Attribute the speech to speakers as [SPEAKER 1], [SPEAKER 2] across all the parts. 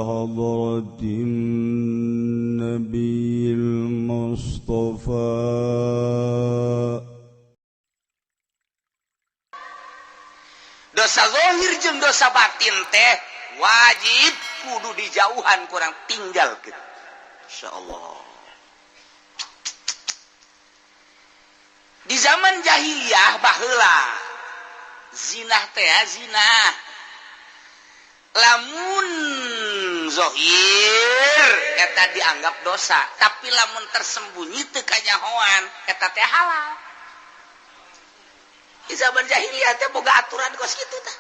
[SPEAKER 1] حضرة النبي المصطفى.
[SPEAKER 2] Dosa zahir jeung dosa batin teh wajib kudu dijauhan, kurang tinggal gitu. Insyaallah. Di zaman jahiliyah baheula zinah teh zinah lamun zahir eta dianggap dosa, tapi lamun tersembunyi teu kanyahoan eta teh halal. Di zaman jahiliyah teh boga aturan kos kitu tah.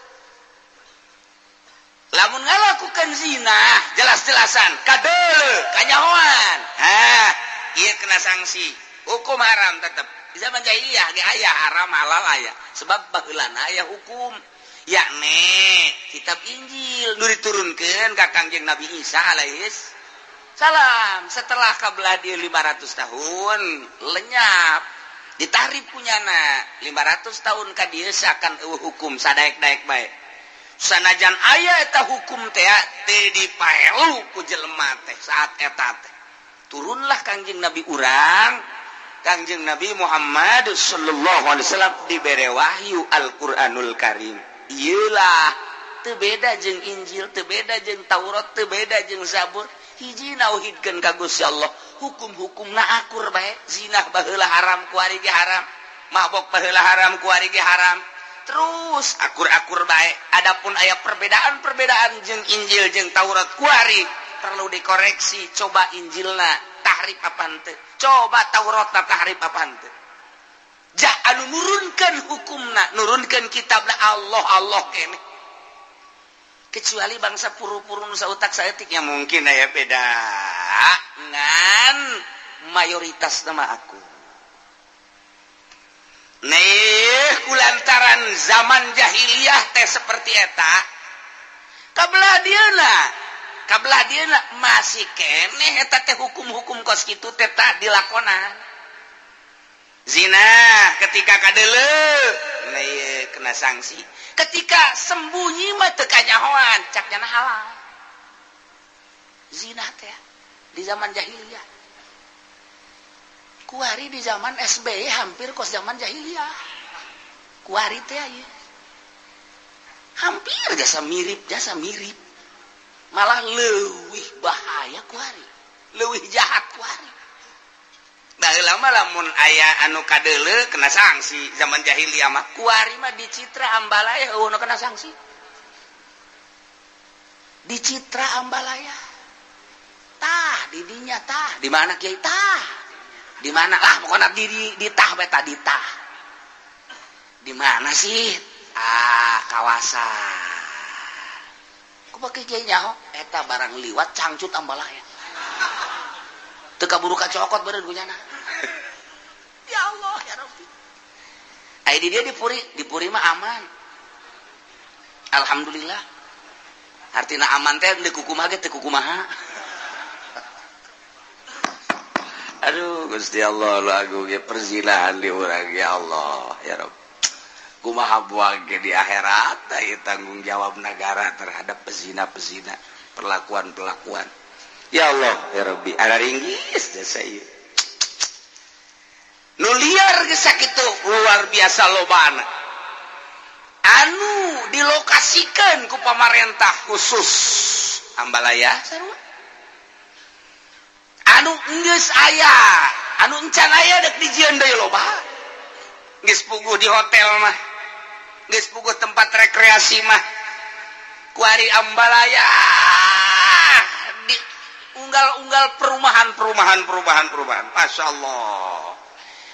[SPEAKER 2] Lamun ngalakukan zina jelas-jelasan kadeuleu kanyahoan, hah ieu kena sanksi hukum haram tetep. Di zaman jahiliyah ge aya haram halal aya, sebab baheulana aya hukum, yakni kitab Injil nu diturunkeun ka Kangjeng Nabi Isa alaihis salam. Setelah kabelah dia 500 tahun lenyap ditarik punyana 500 tahun ka dieu sakan eueuh hukum sadaek-daek bae. Sanajan aya eta hukum teh teu dipaelu ku jelema teh saat eta teh. Turunlah Kangjeng Nabi urang, Kangjeng Nabi Muhammad sallallahu alaihi wasallam dibere wahyu Al-Qur'anul Karim. Iyalah teu beda jeung Injil, teu beda jeung Taurat, teu beda jeung Zabur. Hiji nauhidkeun ka Gusti Allah, hukum-hukumna akur bae. Zinah baheula haram, kuari ge haram. Mabok baheula haram, kuari ge haram. Terus akur-akur bae. Adapun aya perbedaan-perbedaan jeung Injil jeung Taurat kuari perlu dikoreksi. Coba Injilna tahrif apaan teu? Coba Tauratna tahrif apaan teu? Ja anu nurunkeun hukumna, nurunkeun kitabna Allah Allah keneh. Kecuali bangsa puru-puru nu sautak saeutik ya mungkin aya beda. Ngan mayoritas nama aku. Nih kulantaran zaman jahiliyah teh seperti eta, kabelah dieuna masih keneh eta teh hukum-hukum kos kitu teh tah dilakonan. Zina ketika kadeuleu nah kena sanksi, ketika sembunyi mah teu kanyahoan cak nyana halal. Zina teh di zaman jahiliyah. Kuari di zaman SBY hampir kos zaman jahiliyah. Kuari teh ieu hampir jasa mirip, malah leuwih bahaya kuari, leuwih jahat kuari. Baheula mah lamun aya anu kadeuleu kena sanksi zaman jahiliyah mah. Kuari mah di Citra Ambalaya eueuh nu kena sanksi. Di Citra Ambalaya. Tah di dinya tah, di mana kiai tah? Di mana lah pokoknya di tah bae tah di tah. Di mana sih? Ah, kawasan. Ku pake kiai nyaho eta barang liwat cangcut Ambalaya. Teu kaburu kacokot beureun kunyana. Ya Allah ya Rabbi. Ai di dia di Puri mah aman. Alhamdulillah. Artina aman teh deui kukumaha ge teu kukumaha. Aduh Gusti Allah lagu ge perzinahan di urang ya Allah ya Rabb. Kumaha buang ge di akhirat ieu tanggung jawab negara terhadap pezina-pezina, perlakuan-perlakuan. Ya Allah ya Rabbi, ada ringgis jasa ieu. Nu liar geus sakitu luar biasa lobana. Anu dilokasikeun ku pamarentah khusus Ambalaya sarua. Anu geus aya, anu encan aya dek dijieun deui loba. Geus puguh di hotel mah. Geus puguh tempat rekreasi mah. Kuari Ambalaya di unggal-unggal perumahan. Masya Allah.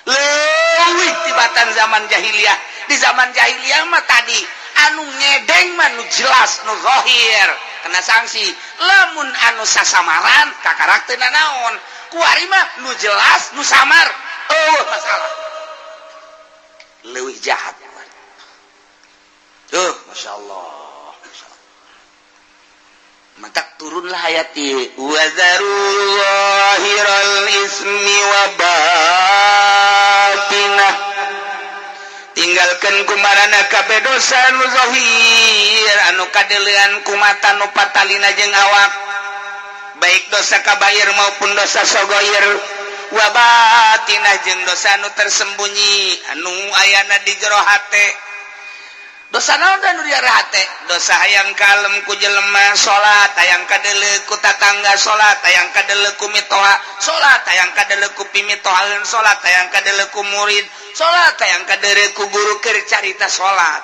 [SPEAKER 2] Leuwih tibatan zaman jahiliyah. Di zaman jahiliyah mah tadi anu ngedeng mah nu jelas nu zahir kena sanksi. Lamun anu sasamaran kakarak teu nanaon. Kuari mah nu jelas nu samar eueuh masalah. Leuwih jahat. Tuh, Masya Allah. Maka turunlah ayat ieu wa zarul zahiral ismi wa batinah. Tinggalkeun Tinggalkeun ku maraneh kabeh dosa anu zahir, anu kadeulean ku mata, nu patalina jeung awak, baik dosa kabair maupun dosa sogoir, wa batinah jeung dosa anu tersembunyi, anu ayana di jero hate. Dosa naon nu di hate? Dosa hayang kalem ku jelema salat, hayang kadeuleu ku tatangga salat, hayang kadeuleu ku mitoha salat, hayang kadeuleu ku pimitohaeun salat, hayang kadeuleu ku murid salat, hayang kadeuleu ku guru keur carita salat,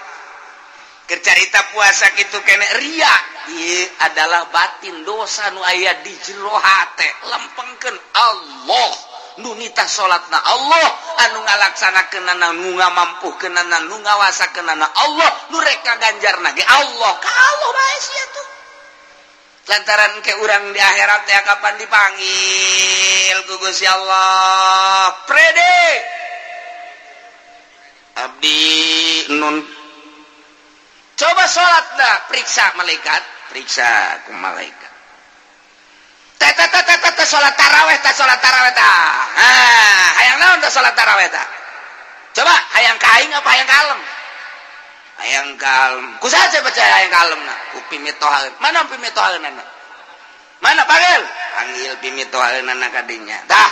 [SPEAKER 2] keur carita puasa, kitu kene ria. Ieu adalah batin, dosa nu aya di jero hate. Lempengkeun, Allah nu nitah salatna, Allah anu ngalaksanakeunana, nu ngamampuhkeunana, nu ngawasakeunana, Allah nu rek ngaganjarna ge Allah. Ka Allah bae sia tuh, lantaran ke urang di akhirat ya kapan dipanggil ku Gusti Allah, "Prede abdi nun, coba salat dah." Periksa malaikat, periksa ku malaikat. "Teh salat taraweh teh, salat taraweh tah. Ah, hayang naon teh salat taraweh tah? Coba, hayang ka aing apa hayang kalem?" "Hayang kalem." "Ku saha percaya hayang kalem na?" "Ku pimitohaeun." "Mana pimitohaeunana? Mana? Panggil, panggil pimitohaeunana kadinya." "Tah,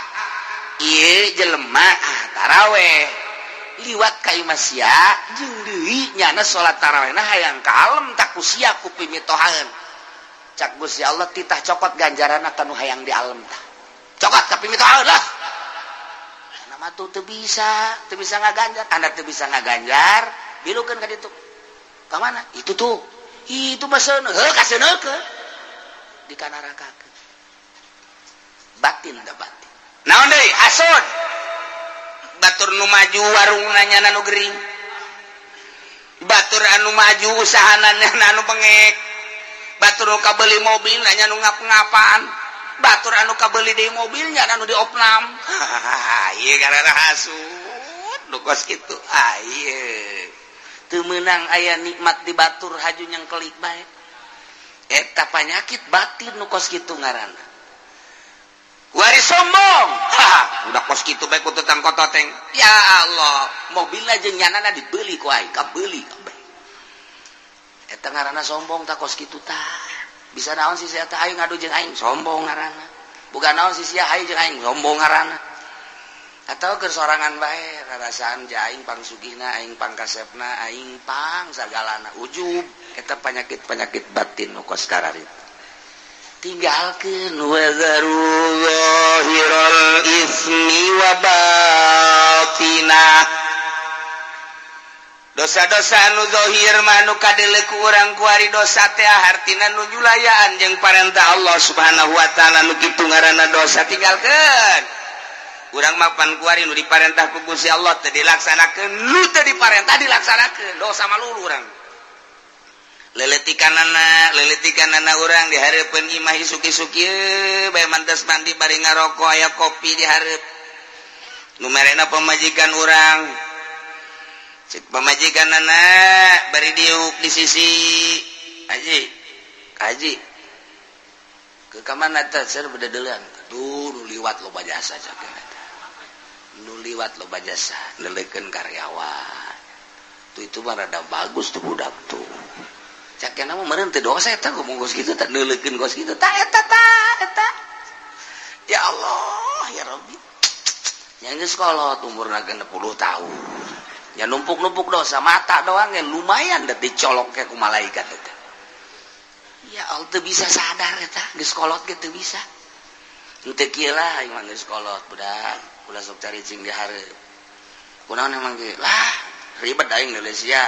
[SPEAKER 2] ieu jelema, ah, taraweh liwat ka imah sia jeung deui nyana salat tarawehna hayang kalem tak ku sia, ku pimitohaeun." Cak Gusti Allah, "Titah cokot ganjaran nu hayang di alam tah, cokot ka pimitohaeun lah." Nama tuh teu bisa, teu bisa ngaganjar. Anda teu bisa ngaganjar, bilukeun ka ditu. Ka mana itu tuh? Itu mah seuneu heuh, kaseuneukeun di kanarakakeun. Batin da batin. Naon deui? Hasud. Batur nu maju warungna, nyana nu gering. Batur anu maju usahana, nyana anu bengek. Batur nu kabeli mobil, nanya nu ngap-ngapan. Batur anu kabeli deui mobilnya, anu diopnam. Ieu karena hasud nu kos kitu. Ah, ieu teu meunang aya nikmat di batur, haju nyengkelik bae. Eta panyakit batin nu kos kitu ngaranna. Wari sombong. Ha, udah kos kitu bae kututang kototeng. Ya Allah, mobilna jeung nyanana dibeli ku aing, kabeli kabeh. Eta ngaranna sombong tah kos kitu tah. Bisa naon sih sia tah, ayo ngadu jeung aing, sombong ngaranna. Bukan naon sih sia, hayu jeung aing, sombong ngaranna. Atau keur sorangan bae, rarasaan ja aing pangsugihna, aing pangkasepna, aing pang sagalana, ujub. Eta penyakit-penyakit batin nu kos kararitu. Tinggalkeun. Wadzaru zahiral ismi wa batinah. Dosa-dosa anu zahir mah anu kadeuleu ku urang kuari. Dosa teh hartina nu nyulayaan jeung parentah Allah Subhanahu wa taala, nu kitu ngaranna dosa. Tinggalkeun. Urang mah pan kuari nu diparentah ku Gusti Allah teu dilaksanakeun, nu teu diparentah dilaksanakeun, dosa malulu urang. Leletikanana, leletikanana urang di hareupeun imah, isuk-isuk ieu bae mantas mandi bari ngarokok, aya kopi di hareup nu merena pamajikan urang. Cek pamajikanana bari diuk di sisi, "Haji, haji, ke kamana teh?" "Ser bededeulean tuh, nu liwat loba jasa," cak eta, "nu liwat loba jasa, neuleukeun karyawan tuh. Itu mah rada bagus tuh budak tuh," cak mah. "Meureun teu dosa eta ngomong kos kitu tah, neuleukeun kos kitu tah." Eta tah, eta ya Allah ya Rabbi, yang geus kolot umurna 60 tahun ya, numpuk-numpuk dosa. Mata doang yang lumayan dah dicolok kayak ku malaikat eta. Ya Allah, teu bisa sadar eta, geus kolot ge teu bisa. Henteu kieu lah, aing mah geus kolot, budak ulah sok caricing di hareup. Kunaon emang ge lah, ribet aing neuleus sia,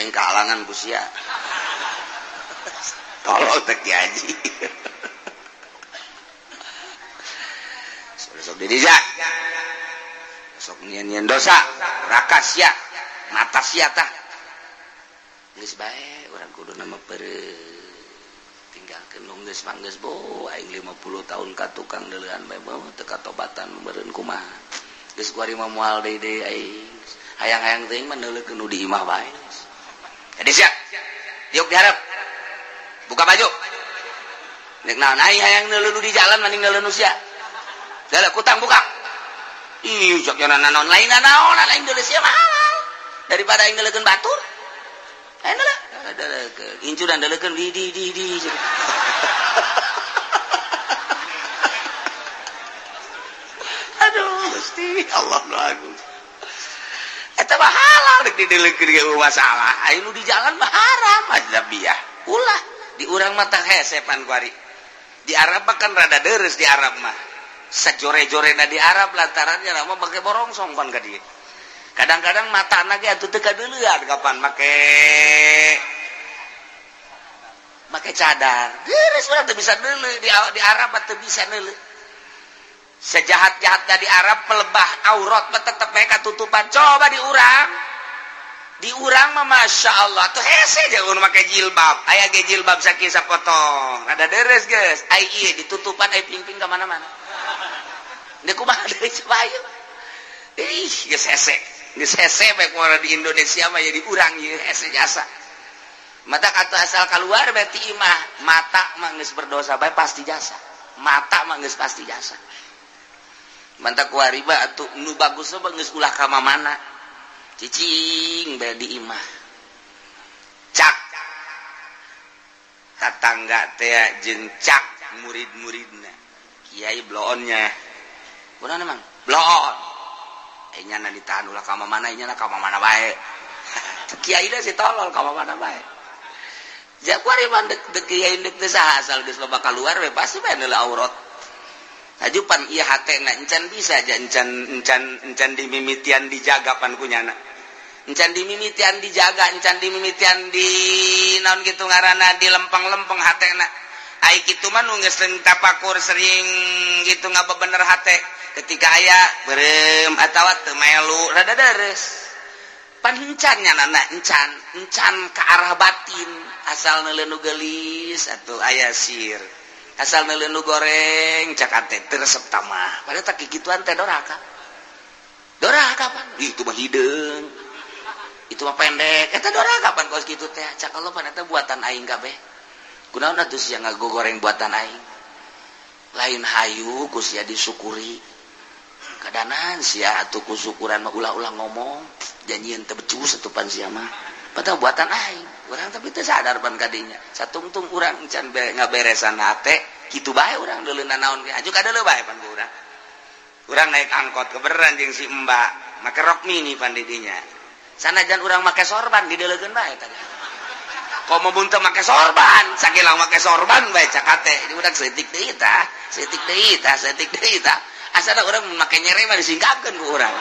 [SPEAKER 2] aing kahalangan ku sia. Tolol teh Ki Haji. Sok di dinya sok nyian-nyian dosa raka sia, mata sia tah. Geus bae, urang kudu nama pere tinggalkeun nu geus mah geus. Bo aing 50 tahun ka tukang deuleuan bae, bae teu katobatan, meureun kumaha. Geus kuari mah moal deui deui aing. Hayang-hayang teuing mah neuleukeun nu di imah bae. Jadi sia diuk diharap, buka baju. Nek naon aing hayang neuleuh nu di jalan mending neuleuh nu sia. Dalah kutang buka. Ih, cok naon lain naon lain deuleuh sia mah halal. Daripada aing deuleukeun batur. Aing lah deleukeun. Incudan deleukeun di di di di. Aduh, Gusti Allah nu agung. Eta mah halal rek dideulekeun ge masalah. Aya nu di jalan mah haram ajnabiyah. Ulah di urang mah tah hese pan kuari. Di Arab mah kan rada deres di Arab mah. Sajore-jorena di Arab lantaran nya mah make borongsong pan ka dieu. Kadang-kadang matana ge atuh teu kadeuleuan kapan make make cadar. Deres urang teu bisa deuleu di Arab mah teu bisa deuleu. Sejahat-jahatnya di Arab melebah aurat mah tetep mereka tutupan. Coba di urang. Di urang mah Masya Allah tuh hese jangan make jilbab. Aya ge jilbab sakieu sapotong. Rada deres geus. Ai ieu ditutupan ai pingping ka mana-mana. Deuk kumaha deui coba ieu. Ih, geus hese. Geus hese bae kumaha di Indonesia mah jadi urang ieu hese jasa. Mata kata asal keluar berarti imah mata mah geus berdosa bae pasti jasa. Mata mah geus pasti jasa. Mantap kuari mah atuh nu bagus mah geus ulah ka mana. Cicing bae di imah. Cak tatangga teh jeung cak murid-muridna. Kiai bloonnya. Kunaon emang? Bloon. Eh nyana ditahan ulah ka mana nyana ka mana bae. Kiai si tolol ka mana bae. Ja kuari mah dek kiai dek teh saha asal geus loba kaluar we pasti bae neula aurat. Ajupan ieu hatena encan bisa aja encan encan encan dimimitian dijaga pan ku nyana. Encan dimimitian dijaga, encan dimimitian di naon kitu ngaranna di lempeng-lempeng hatena. Ai kitu mah nu geus sering tapakur sering gitu ngabebener hate. Ketika aya beureum atawa teu melu rada deres. Pan encan nyana encan, encan ke arah batin asal neuleuh nu geulis atuh aya sir. Asal neuleuh nu goreng cak ate teu resep tamah. Padahal tak kikituan teh doraka. Doraka pan. Ih, itu mah hideung. Itu mah pendek. Eta doraka pan kos kitu teh. Cak Allah pan eta buatan aing kabeh. Kunaon atuh sia ngagogoreng buatan aing. Lain hayu ku sia disyukuri. Kadanan sia atuh ku syukuran mah ulah-ulah ngomong. Janjian teu becus atuh pan sia mah. Padahal buatan aing. Urang tapi teu sadar pan kadinya. Satungtung urang encan ngaberesan hate, kitu bae urang deuleuna naon ge. Aju kadeuleu bae pan ku urang. Urang naik angkot kebeneran jeung si Mbak, make rok mini pan di dinya. Sanajan urang make sorban dideuleukeun bae tadi. Komo mun teu make sorban, sakilang make sorban bae cak hate. Di urang seutik deui tah, seutik deui tah, seutik deui tah. Asana urang make nyere mah disingkapkeun ku urang.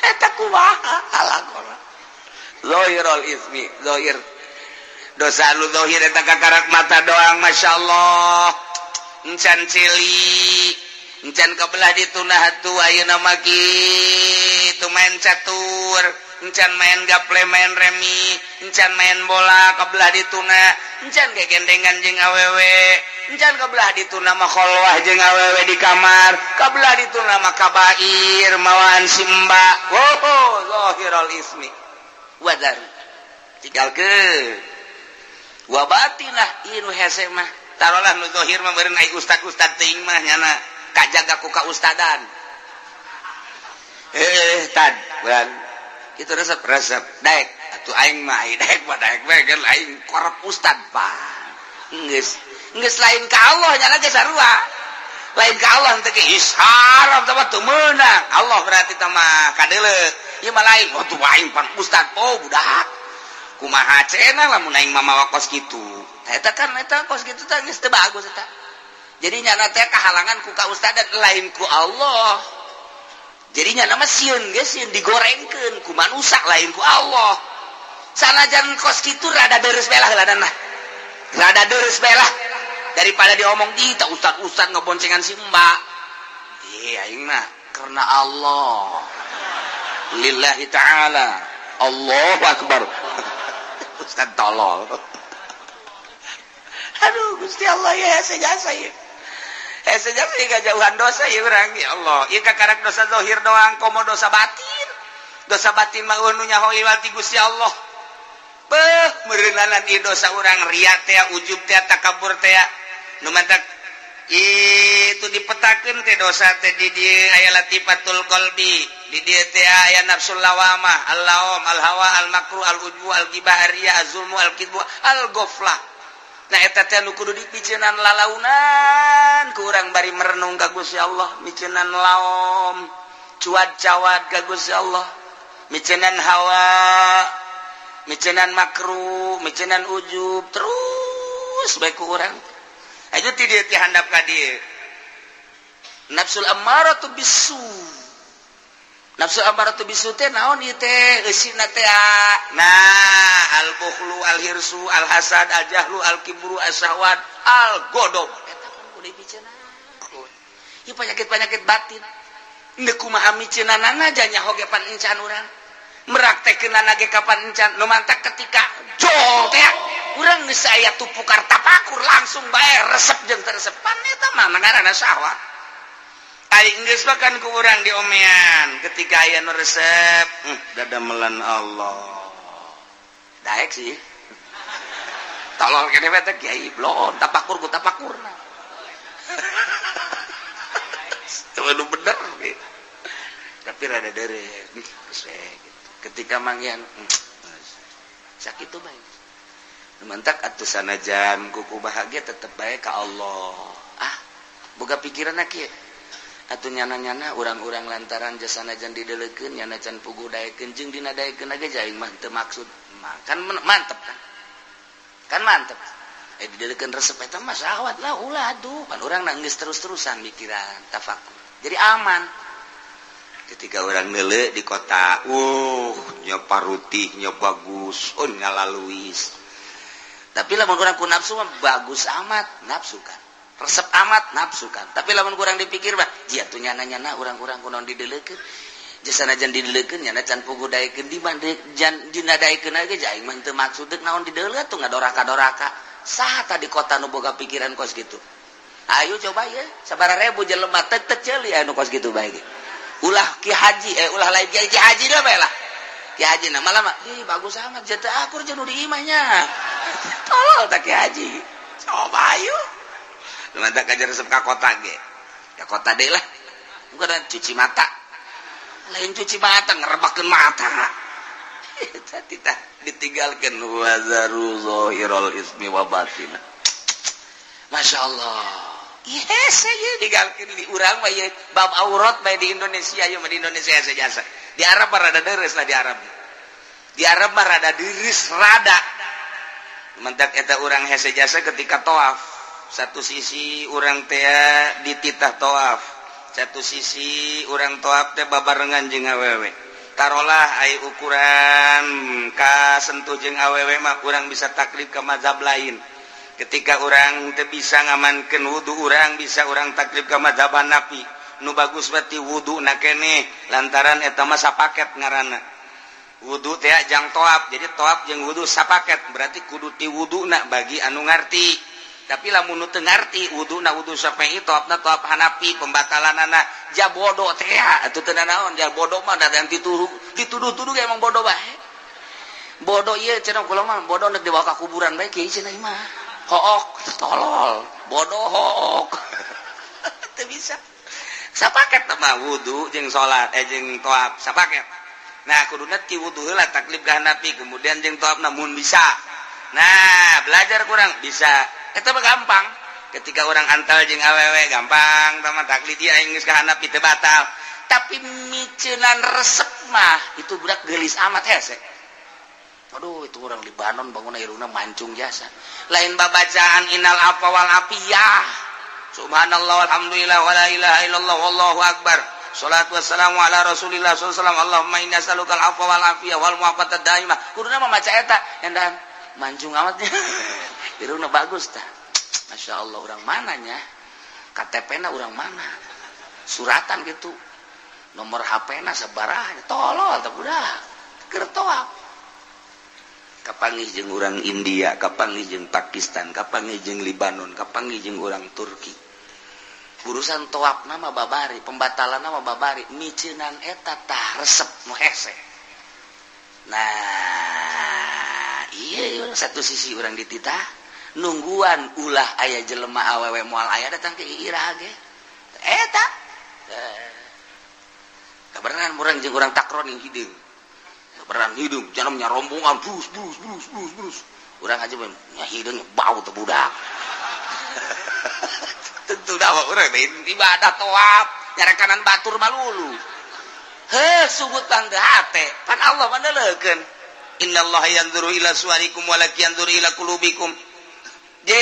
[SPEAKER 2] Eta kumaha alakona. Zahirul ismi, zahir. Dosa lu zahir eta kakarak mata doang, Masya Allah. Encan cili, encan kebelah ditunah atuh ayeuna mah kitu main catur, encan main gaple, main remi, encan main bola kebelah dituna, encan gegendengan jeung awewe, encan kebelah dituna mah kholwah jeung awewe di kamar, kebelah dituna mah kabair mawaan simba. Oh, zahirul ismi. Wadar. Tinggalkeun. Wa batinah ieu nu hese mah. Tarolah nu zahir mah meureun ai ustad-ustad teuing mah nyana kajaga ku kaustadan. Tad, bulan. Itu resep-resep daek atuh aing mah ai daek mah daek bae kan aing korep ustad pak. Geus geus lain ka Allah nyana ge sarua. Lain ka Allah teh ge haram teh mah teu meunang. Allah berarti teh mah kadeuleu. Ieu mah lain, oh tuh aing pan ustad. Oh budak. Kumaha cenah lamun aing mah mawa kos kitu. Tah eta kan eta kos kitu teh geus teu bagus eta. Jadi nyana teh kahalangan ku kaustadan lain ku Allah. Jadi nyana mah sieun geus sieun digorengkeun ku manusa lain ku Allah. Sanajan kos kitu rada deres bae lah heuladan mah. Rada deres bae lah daripada diomong di tah ustad-ustad ngeboncengan si Mbak. Ih aing mah karena Allah. Lillahi ta'ala. Allahu akbar. Ustad tolol. Aduh Gusti Allah ya hese jasa ieu. Hese jasa ieu kajauhan dosa ieu urang ya Allah. Ieu kakarak dosa zahir doang komo dosa batin. Dosa batin mah nu nyaho ieu ti Gusti Allah. Beuh meureunanan ieu dosa urang ria teh ujub teh takabur teh. Nu mantak itu dipetakeun teh dosa teh di dieu aya latifatul qalbi. Di dieu teh aya nafsul lawamah, al-laum, al-hawa, al-makruh, al-ujbu, al-ghibah, ar-riya, az-zulmu, al-kidbu, al-ghaflah. Nah, eta teh nu kudu dipiceunan lalaunan ku urang bari merenung ka Gusti Allah, miceunan laom, cuad cawad ka Gusti Allah, miceunan hawa, miceunan makruh, miceunan ujub, terus bae ku urang. Ayo ti dieu ti handap ka dieu. Nafsul ammaratu bisu. Nafsu ammaratu bisu teh naon ieu teh? Eusina teh, nah, al bukhlu, al hirsu, al hasad, al jahlu, al kibru, as syahwat, al godob. Eta kan kudu dipiceunan. Ieu penyakit-penyakit batin. Ndek kumaha miceunanana nyaho ge pan encan urang. Meraktekeunana ge kapan encan. Nu mantak ketika jol teh urang geus aya tupukar tapakur langsung bae resep jeung teu resep, pan eta mah ngaranna syahwat. Ari geus makan ku urang diomean ketika aya nu resep, dadamelan Allah. Daek sih. Tolol kene teh kiai blon tapakur ku tapakurna. Itu bener gitu. Tapi rada dere gitu. Ketika manggihan sakit tuh baik. Mantak atuh sanajan kuku bahagia tetep baik ka Allah. Ah, boga pikiran kieu. Atuh nyana-nyana urang-urang lantaran jasanajan didelekeun, nyana can puguh daekeun jeung dina daekeun ge aing mah teu maksud. Kan mantep kan? Kan mantep. Eh, didelekeun resep eta mah syahwat lah, ulah atuh. Pan urang geus terus-terusan mikiran tafakur. Jadi aman. Ketika orang nele di kota, nya parutihnya bagus, oh ngalaluis. Tapi lamun kurang ku nafsu mah bagus amat, nafsu kan. Resep amat, nafsu kan. Tapi lamun kurang dipikir mah, jia tuh nyana-nyana urang-urang kunaon didelekeun. Jasanajan didelekeun nyana can puguh daekeun di jan dina daekeun ge aing mah teu maksud deuk naon didelekeun tuh ngadoraka-doraka. Saha tadi kota nu boga pikiran kos gitu? Ayo coba ya, sabaraha ribu jelema teu teu ceuli anu kos gitu bae ge. Ulah ki haji, eh, ulah lain ki haji dah bae lah. Ki haji nah malah mah, ih bagus amat jatuh akur jeung nu di imahnya. Tolol tak ki haji. Coba ayo. Mantap kajar resep ka kota ge. Ka kota deui lah. Bukan cuci mata. Lain cuci mata ngerebakeun mata. Eta titah ditinggalkeun wazaru zahirul ismi wa batina. Masya Allah. Yes, saya digalkeun di urang mah ieu bab aurat bae di Indonesia, ieu mah di Indonesia saja. Di Arab mah rada deres lah di Arab. Di Arab mah rada deres rada. Mentak eta urang hese jasa ketika toaf. Satu sisi urang teh dititah toaf. Satu sisi urang toaf teh babarengan jeung awewe. Tarolah ai ukuran kasentuh jeung awewe mah urang bisa taklid ke mazhab lain. Ketika orang teu bisa ngamankeun wudu, urang bisa urang taklid ke mazhab Hanafi. Nu bagus berarti wudu na keneh lantaran eta mah sapaket ngaranna. Wudu teh jang toaf, jadi toaf jeung wudu sapaket berarti kudu ti wuduna bagi anu ngarti. Tapi lamun nu teu ngarti wuduna wudu Syafi'i, toafna toaf Hanafi, pembatalanana ja bodoh teh atuh teu naon, ja bodoh mah da dituduh dituduh-tuduh emang bodoh bae. Bodoh ieu cenah kula mah bodoh nek dibawa ka kuburan bae kieu cenah mah. Hook tolol, bodoh hook. Teu bisa. Sapaket mah wudu jeung salat, eh, jeung toaf sapaket. Nah, kuduna ti wudu heula taklid ka Hanafi, kemudian jeung toafna mun bisa. Nah, belajar kurang bisa. Eta mah gampang. Ketika orang antal jeung awewe gampang, tama taklid ieu aing geus ka Hanafi teu batal. Tapi miceunan resep mah itu budak geulis amat hese. Aduh, itu orang Libanon bangun irungna mancung jasa. Lain babacaan innal afwa wal afiyah. Subhanallah walhamdulillah wala ilaha illallah wallahu akbar. Salatu wassalamu ala Rasulillah sallallahu alaihi wasallam. Allahumma inni as'aluka al-afwa wal afiyah wal mu'afata daimah. Kuduna mah maca eta, endan mancung amatnya. Irungna bagus tah. Masya Allah, orang mananya? KTP na orang mana? Suratan gitu. Nomor HP na sabaraha? Tolol tah budak. Keur toaf. Kapanggih jeung urang India, kapanggih jeung Pakistan, kapanggih jeung Libanon, kapanggih jeung urang Turki. Urusan toaf nama babari, pembatalan nama babari, miceunan eta tah resep nu hese. Nah, iya satu sisi orang dititah nungguan ulah aya jelema awewe moal aya datang ke ira ge. Eta. Kabeneran urang jeung urang takron yang hideung. Kabeneran hideung, jangan rombongan brus brus brus brus brus. Urang aja nya hideung bau teh budak. Tentu dah urang ibadah tawaf, nyarekanan batur malulu. Heh, sugut tangga hate, pan Allah mandeleukeun. Innallaha yanzuru ila suwarikum walakin yanzuru ila qulubikum. Je,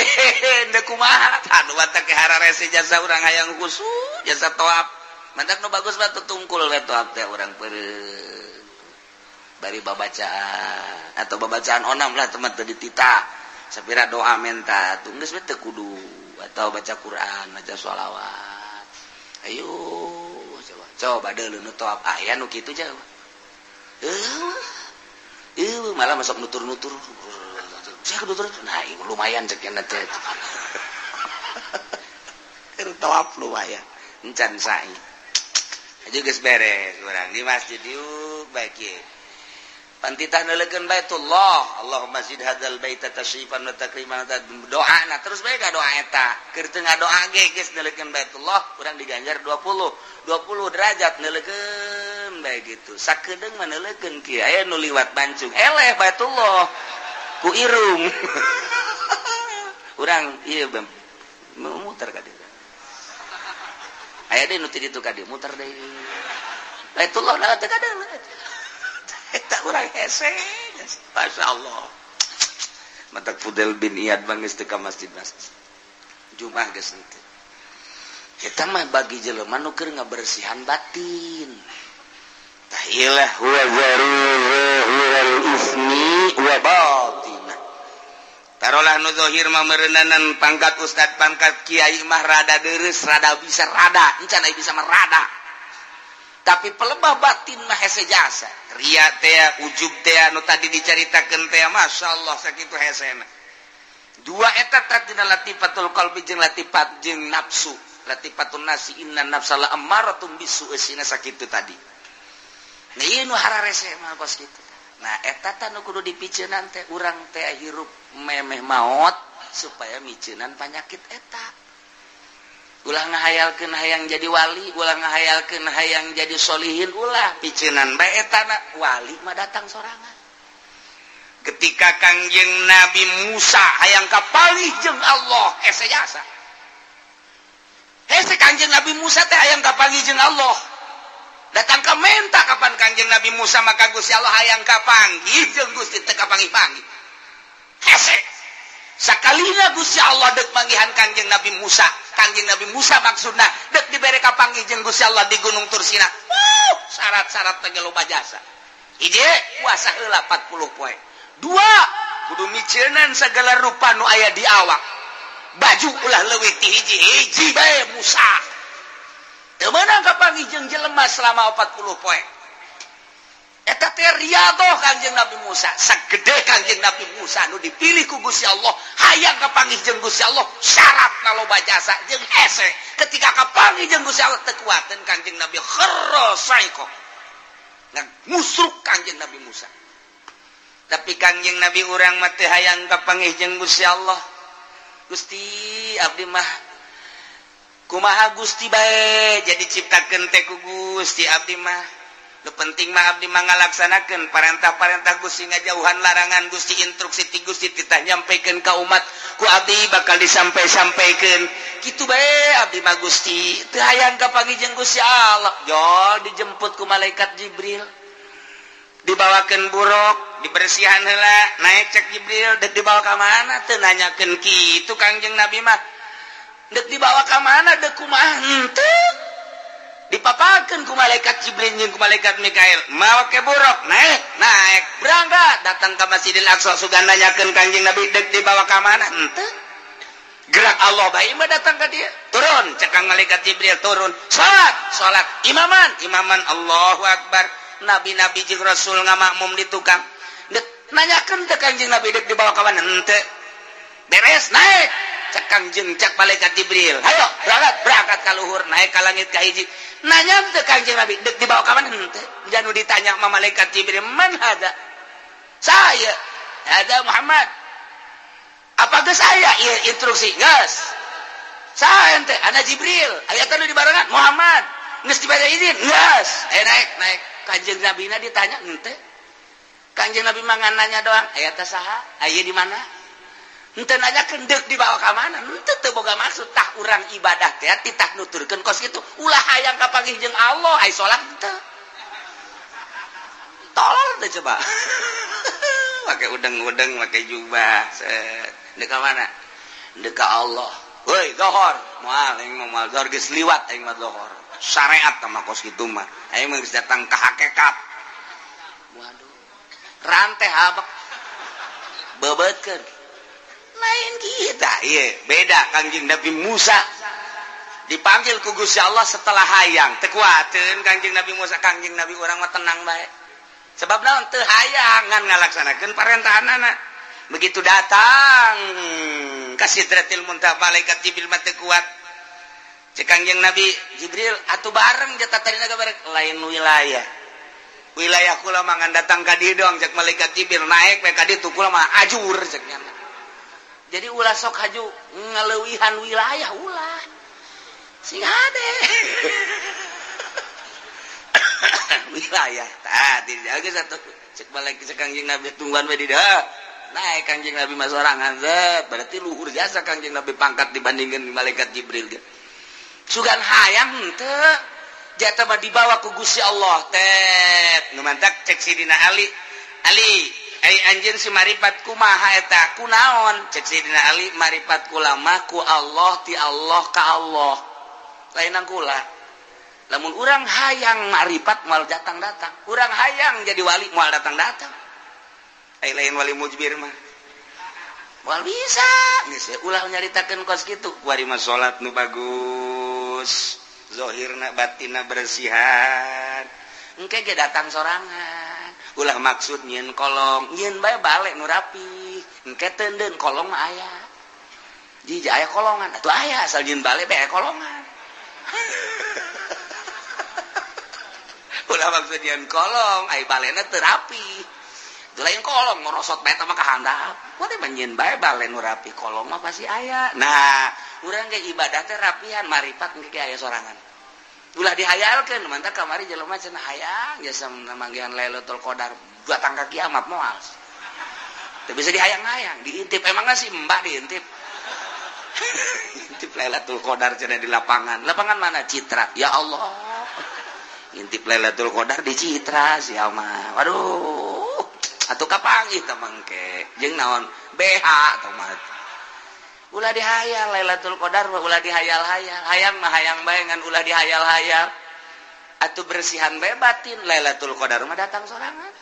[SPEAKER 2] deuk kumaha? Aduh, batak ke hararese jasa urang hayang khusyuk, jasa tawaf. Mantak nu bagus mah tungkul we tawaf teh urang peureum. Bari babacaan atau babacaan onam lah teman teu ditita. Sapira doa menta, tuh geus we teu kudu atau baca Quran, baca sholawat. Ayo coba coba deuleu nu tawaf aya nu kitu coba. Malah masuk nutur-nutur. Saya nutur, nah lumayan cek teh. Keur tawaf lumayan. Encan sa'i. Aja geus beres urang di masjid yuk baik ye. Pantitah neuleukeun Baitullah. Allahumma zid hadzal baita tasyrifan wa takriman, doa nah terus bae ka doa eta. Keur teu ngadoa ge geus neuleukeun Baitullah, urang diganjar 20 20 derajat neuleukeun bae gitu. Sakedeung mah neuleukeun kieu aya nu liwat bancung. Eleh Baitullah ku irung. Urang ieu muter ka dieu. Aya deui nu ti ditu ka dieu muter deui. Baitullah na teu kadang. Eta urang hese. Masya Allah. Matak Fudel bin Iyad bangis teu ka masjid-masjid. Jumat geus henteu. Eta mah bagi jelema nu keur ngabersihan batin. Tah ieu lah huwa zahiral ismi wa batinah. Tarolah nu zahir mah meureunanan pangkat ustad, pangkat kiai mah rada deureuh, rada bisa rada, encan aya bisa mah rada. Tapi pelebah batin mah hese jasa. Ria teh, ujub teh nu tadi dicaritakeun teh, masyaallah sakitu hesena. Dua eta tadina latifatul qalbi jeung latifat jeung nafsu. Latifatun nasi inna nafsa la ammaratum bisu eusina sakitu tadi. Nah ieu nu hararese mah kos kitu. Nah eta tah nu kudu dipiceunan teh urang teh hirup memeh maot supaya miceunan panyakit eta. Ulah ngahayalkeun hayang jadi wali, ulah ngahayalkeun hayang jadi solihin, ulah piceunan bae eta na wali mah datang sorangan. Ketika Kangjeng Nabi Musa hayang kapanggih jeung Allah, hese jasa. Hese Kangjeng Nabi Musa teh hayang kapanggih jeung Allah. Datang ka menta kapan Kangjeng Nabi Musa maka Gusti Allah hayang kapanggih jeung Gusti teu kapanggih-panggih. Hese. Sakalina Gusti Allah dek manggihan Kangjeng Nabi Musa. Kangjeng Nabi Musa maksudna dek dibere kapanggih jeung Gusti Allah di Gunung Tursina. Syarat-syarat teh loba jasa. Hiji, puasa heula 40 poe. Dua, kudu miceunan segala rupa nu aya di awak. Baju ulah leuwih ti hiji, hiji bae Musa. Teu meunang kapanggih jeung jelema selama 40 poe. Eta teh riyadhah Kangjeng Nabi Musa. Sagede Kangjeng Nabi Musa nu dipilih ku Gusti Allah, hayang kapanggih jeung Gusti Allah, syaratna loba jasa jeung hese. Ketika kapanggih jeung Gusti Allah teu kuateun Kangjeng Nabi kharra saiko. Ngusruk Kangjeng Nabi Musa. Tapi Kangjeng Nabi urang mah teu hayang kapanggih jeung Gusti Allah. Gusti abdi mah kumaha Gusti bae jadi ciptakeun teh ku Gusti abdi mah. Nu penting mah abdi mah ngalaksanakeun parentah-parentah Gusti, ngajauhan larangan Gusti, instruksi ti Gusti titah nyampaikan ka umat ku abdi bakal disampai-sampaikeun. Kitu bae abdi mah Gusti, teu hayang kapanggih jeung Gusti Allah. Jol dijemput ku malaikat Jibril. Dibawakeun buruk, dibersihan heula, naik cek Jibril, dek dibawa ka mana teu nanyakeun kitu Kangjeng Nabi mah. Dek dibawa ka mana dek kumaha henteu. Dipapakeun ku malaikat Jibril jeung ku malaikat Mikail, mawa ke buruk, naik, naik, berangkat, datang ke Masjidil Aqsa sugan nanyakeun Kangjeng Nabi dek dibawa ka mana henteu. Gerak Allah bae mah datang ka dia. Turun cek kang malaikat Jibril turun, salat, salat, imaman, imaman, Allahu Akbar. Nabi-nabi jeung Rasul ngamakmum di tukang. Dek nanyakeun teh Kangjeng Nabi dek dibawa ka mana henteu. Beres naik cek Kangjeng cek malaikat Jibril. Hayo berangkat, berangkat ka luhur, naik ka langit ka hiji. Nanya teh Kangjeng Nabi dek dibawa ka mana henteu. Janu ditanya sama malaikat Jibril, "Man hada?" Saya, ada Muhammad. Apa geus aya ieu instruksi? Geus. Saya ente, ana Jibril. Aya teh di barengan Muhammad. Geus dibere izin. Geus. Naik naik. Kanjeng Nabi na ditanya henteu. Kanjeng Nabi mah ngan nanya doang, aya teh saha? Aya di mana? Henteu nanya deuk dibawa ka mana? Henteu teu boga maksud tah urang ibadah teh titah nuturkeun kos kitu. Ulah hayang kapanggih jeung Allah, ai salat henteu. Tolol teh coba. Pakai udeng-udeng, pakai jubah. Set. Deuk ka mana? Deuk ka Allah. Woi, zohor. Moal aing mah moal zohor geus liwat aing mah zohor. Syariat mah kos kitu mah. Aing mah geus datang ka hakikat. Waduh. Rantai habek. Bebeutkeun. Lain kita, ieu beda Kangjeng Nabi Musa. Dipanggil ku Gusti Allah setelah hayang. Teu kuateun Kangjeng Nabi Musa, Kangjeng Nabi urang mah tenang bae. Sebab naon teu hayang ngan ngalaksanakeun parentahanana. Begitu datang ka Sidratil Muntaha malaikat Jibril mah teu kuat. Cek Kangjeng Nabi Jibril atuh bareng jatah tadina bareng lain wilayah. Wilayah kula mah ngan datang ka dieu doang cek malaikat Jibril naek we ka ditu kula mah ajur cek nya. Jadi ulah sok haju ngaleuwihan wilayah ulah. Sing hade. Wilayah tah tidak geus atuh cek balik cek Kangjeng Nabi tungguan we di dieu. Naik Kangjeng Nabi mah sorangan zet berarti luhur jasa Kangjeng Nabi pangkat dibandingkeun malaikat Jibril ge. Sugan hayang henteu jatah mah dibawa ku Gusti Allah tet nu mantak cek Sidina Ali. Ali ai anjeun si maripat kumaha eta kunaon cek Sidina Ali maripat kula mah ku Allah ti Allah ka Allah lainan kula. Lamun urang hayang maripat moal datang-datang, urang hayang jadi wali moal datang-datang. Ai lain wali mujbir mah moal bisa. Geus ulah nyaritakeun kos kitu. Kuari mah salat nu bagus, zahirna batinna bersihan. Engke ge datang sorangan. Ulah maksud nyieun kolong, nyieun bae balik nu rapi. Engke teundeun kolong mah aya. Jiji aya kolongan, atuh aya asal nyieun balik bae aya kolongan. Ulah maksud nyieun kolong, ai balena teu rapi. Teu lain kolong ngorosot bae mah ka handap. Kuari mah nyieun bae bale nu rapi, kolong mah pasti aya. Nah, urang ge ibadah teh rapihan, maripat engke ge aya sorangan. Ulah dihayalkeun, mantap kamari jelema cenah hayang jasa manggihan Lailatul Qadar datang ka kiamat moal. Teu bisa dihayang-hayang, diintip emangna si Mbah diintip. Intip Lailatul Qadar cenah di lapangan. Lapangan mana? Citra. Ya Allah. Intip Lailatul Qadar di Citra sia mah. Waduh. Atuh kapanggih teh mangke. Jeung naon? BH tah mah. Ulah dihayal Lailatul Qadar mah ulah dihayal-hayal. Hayang mah hayang bae ngan ulah dihayal-hayal. Atuh bersihan bae batin Lailatul Qadar mah datang sorangan.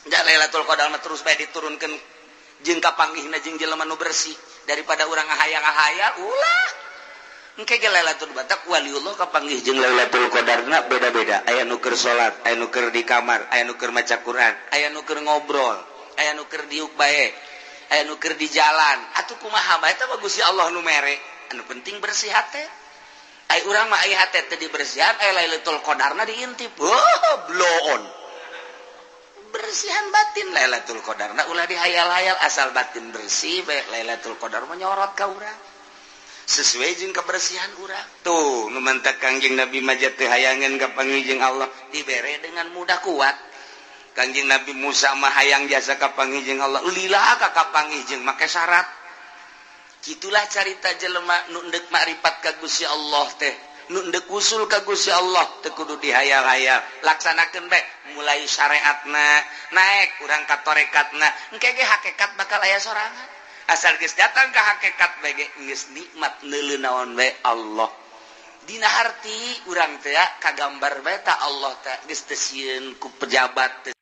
[SPEAKER 2] Da Lailatul Qadar mah terus bae diturunkeun jeung kapanggihna jeung jelema nu bersih daripada urang ngahayang-ngahayal ulah. Engke ge Lailatul Batak waliullah kapanggih jeung Lailatul Qadarna beda-beda. Aya nu keur salat, aya nu keur di kamar, aya nu keur maca Quran, aya nu keur ngobrol, aya nu keur diuk bae, aya nu keur di jalan. Atuh kumaha bae teh Gusti Allah nu mere. Anu penting bersih hate. Ai urang mah ai hate teh dibersihan, ai Lailatul Qadarna diintip. Oh, bloon. Bersihan batin Lailatul Qadarna ulah dihayal-hayal, asal batin bersih bae Lailatul Qadar mah nyorot ka urang. Sesuai jeung kebersihan urang. Tuh nu mantak Kangjeng Nabi mah teu hayangeun ka panggih jeung Allah dibere dengan mudah kuat. Kangjeng Nabi Musa mah hayang jasa ka panggih jeung Allah lila ka kapanggih jeung make syarat. Kitulah carita jelema nu endek makrifat ka Gusti Allah teh, nu endek usul ka Gusti Allah teu kudu dihayal-hayal, laksanakeun bae mulai syariatna naik urang ka tarekatna, engke ge hakikat bakal aya sorangan. Asal geus datang ka hakikat bae ge geus nikmat neuleu naon bae Allah. Dina harti urang teh kagambar bae ta Allah teh geus teu sieun ku pejabat teu